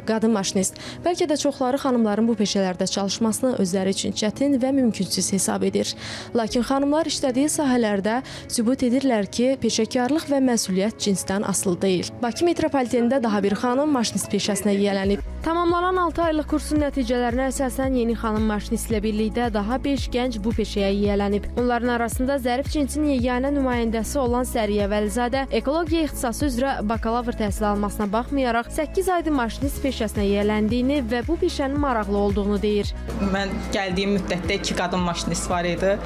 Qadın maşinist. Bəlkə də çoxları xanımların bu peşələrdə çalışmasını özləri üçün çətin və mümkünsüz hesab edir. Lakin xanımlar işlədiyi sahələrdə sübut edirlər ki, peşəkarlıq və məsuliyyət cinsdən asılı deyil. Bakı metropolitenində daha bir xanım maşinist peşəsinə yiyələnib. Tamamlanan 6 aylıq kursun nəticələrinə əsasən yeni xanım maşinistlə birlikdə daha 5 gənc bu peşəyə yiyələnib. Onların arasında zərif cinsin yeganə nümayəndəsi olan Səriyə Vəlizadə ekologiya ixtisası üzrə bakalavr təhsil almasına baxmayaraq 8 aydır maşinist peşəsinə yiyələndiyini və bu peşənin maraqlı olduğunu deyir. Mən gəldiyim müddətdə 2 qadın maşinist var idi.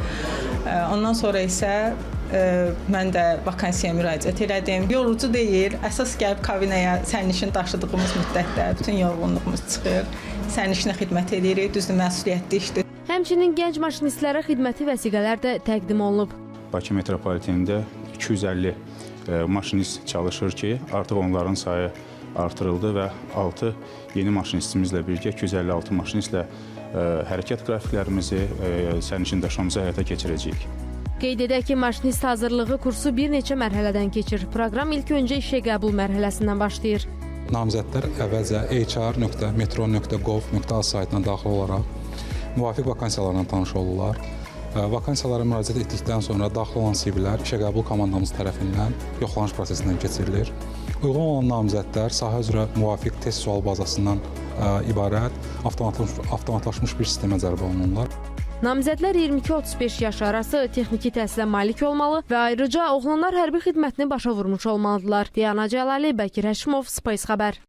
Ondan sonra isə mən də vakansiyaya müraciət elədim. Yorucu deyil. Əsas gəlib kabinaya sərnişin daşıdığımız müddətdə bütün yorğunluğumuz çıxır. Sərnişinə xidmət edirik. Düzdür, məsuliyyətli işdir. Həmçinin gənc maşinistlərə xidməti vəsiqələr də təqdim olunub. Bakı metropolitenində 250 maşinist çalışır ki, artıq onların sayı artırıldı və 6 yeni maşinistimizlə birgə 256 maşinistlə hərəkət qrafiklərimizi, sərnişin daşımamızı həyata keçirəcəyik. Qeyd edək ki, maşinist hazırlığı kursu bir neçə mərhələdən keçir. Proqram ilk öncə işə qəbul mərhələsindən başlayır. Namizədlər əvvəlcə hr.metro.gov.az saytına daxil olaraq müvafiq vakansiyalarla tanış olurlar. Vakansiyalara müraciət etdikdən sonra daxil olan CV-lər işə qəbul komandamız tərəfindən yoxlanış prosesindən keçirilir. Uyğun olan namizədlər sahə üzrə müvafiq test sual bazasından ibarət avtomatlaşmış bir sistemə cəlb olunurlar. Namizədlər 22-35 yaş arası texniki təhsilə malik olmalı və ayrıca oğlanlar hərbi xidmətini başa vurmuş olmalıdırlar. Diana Cəlali, Bəkir Həşimov, Space Xəbər.